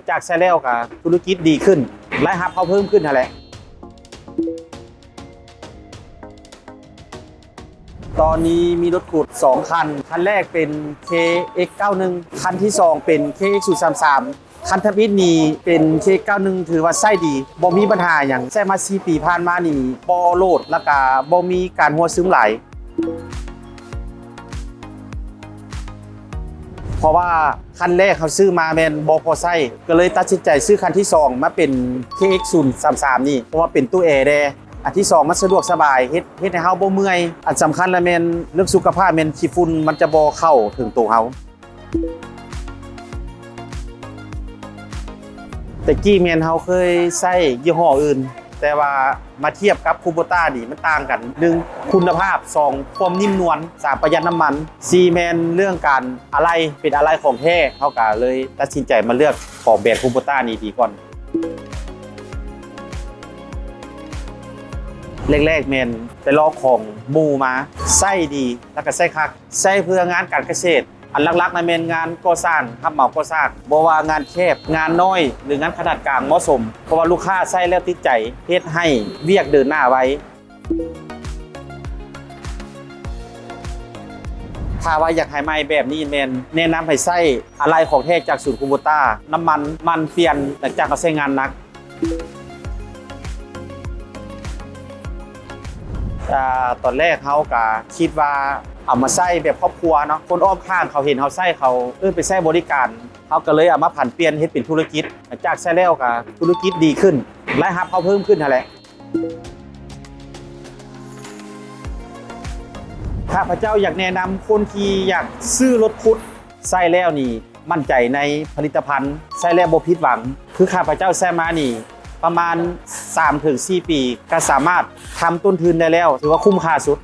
ຈາກໃຊ້ແລ້ວກໍທຸລະກິດດີຂຶ້ນ ລາຍຮັບເຮົາເພີ່ມຂຶ້ນຫັ້ນແຫຼະ. ຕອນນີ້ມີລົດຂຸດສອງຄັນ, ຄັນແລກເປັນ ເຄເອັກເກົ້າໜຶ່ງ, ຄັນທີສອງເປັນ ເຄເອັກສູນສາມສາມ. ຄັນທຳອິດນີ້ເປັນ ເຄເອັກເກົ້າໜຶ່ງ ຖືວ່າໃຊ້ດີ ບໍ່ມີບັນຫາຫຍັງ. ໃຊ້ມາສີ່ປີຜ່ານມານີ້ບໍ່ໂຫຼດ ແລ້ວກະບໍ່ມີການຮົ່ວຊຶມຫຼາຍ. ເພາະວ່າຄັນແລກເຮົາຊື້ມາແມ່ນບໍ່ພໍໃຊ້ ກໍເລີຍຕັດສິນໃຈຊື້ຄັນທີສອງມາເປັນ ເຄເອັກສູນສາມສາມນີ້ ເພາະວ່າເປັນຕູ້ແອແດ່. ອັນທີສອງມັນສະດວກສະບາຍ ເຮັດ ເຮັດໃຫ້ເຮົາບໍ່ເມື່ອຍ. ອັນສຳຄັນລະແມ່ນເລື່ອງສຸຂະພາບ ແມ່ນຂີ້ຝຸ່ນມັນຈະບໍ່ເຂົ້າເຖິງໂຕເຮົາ. ແຕ່ກີ້ແມ່ນເຮົາເຄີຍໃຊ້ຍີ່ຫໍ້ອື່ນ ແຕ່ວ່າມາທຽບກັບຄູໂບຕ້ານີ້ມັນຕ່າງກັນ. ໜຶ່ງ ຄຸນນະພາບ, ສອງ ຄວາມໜິ່ມນວນ, ສາມ ປະຢັດນ້ຳມັນ, ສີ່ ແມ່ນເລື່ອງການອາໄຫຼ່ ເປັນອາໄຫຼ່ຂອງແທ້. ເຮົາກໍເລີຍຕັດສິນໃຈມາເລືອກຂອງແບຣນຄູໂບຕ້ານີ້ດີກ່ອນ. ແລກໆແມ່ນໄປລອກຂອງໝູ່ມາ ໃຊ້ດີ ແລ້ວກໍໃຊ້ຄັກ. ໃຊ້ເພື່ອງານການກະເສດ. ອັນຫຼັກໆນະແມ່ນງານກໍ່ສ້າງ, ຮັບເໝົາກໍ່ສ້າງ, ບໍ່ວ່າງານແຄບ, ງານນ້ອຍ ຫຼື ງານຂະໜາດກາງ ເໝາະສົມ ເພາະວ່າລູກຄ້າໃຊ້ແລ້ວຕິດໃຈ ເຮັດໃຫ້ວຽກເດີນໜ້າໄວ. ຖ້າວ່າຢາກໃຫ້ໃໝ່ແບບນີ້ ແມ່ນແນະນຳໃຫ້ໃຊ້ອາໄຫຼ່ຂອງແທ້ຈາກສູນຄູໂບຕ້າ, ນ້ຳມັນ ໝັ່ນປ່ຽນຫຼັງຈາກເຮົາໃຊ້ງານໜັກ. ອາ ຕອນແລກເຮົາກະຄິດວ່າເອົາມາໃຊ້ແບບຄອບຄົວເນາະ, ຄົນອ້ອມຂ້າງເຂົາເຫັນເຮົາໃຊ້ ເຂົາເອີ້ນໄປໃຊ້ບໍລິການ, ເຮົາກໍເລີຍເອົາມາຜັນປ່ຽນເຮັດເປັນທຸລະກິດ. ຫຼັງຈາກໃຊ້ແລ້ວກໍທຸລະກິດດີຂຶ້ນ, ລາຍຮັບເຮົາເພີ່ມຂຶ້ນຫັ້ນແຫຼະ. ຂ້າພະເຈົ້າຢາກແນະນຳຄົນທີ່ຢາກຊື້ລົດຂຸດ ໃຊ້ແລ້ວນີ້ໝັ້ນໃຈໃນຜະລິດຕະພັນ, ໃຊ້ແລ້ວບໍ່ຜິດຫວັງ. ຄືຂ້າພະເຈົ້າໃຊ້ມານີ້ປະມານສາມເຖິງສີ່ປີ ກໍສາມາດທຳຕົ້ນທຶນໄດ້ແລ້ວ, ຖືວ່າຄຸ້ມຄ່າສຸດ.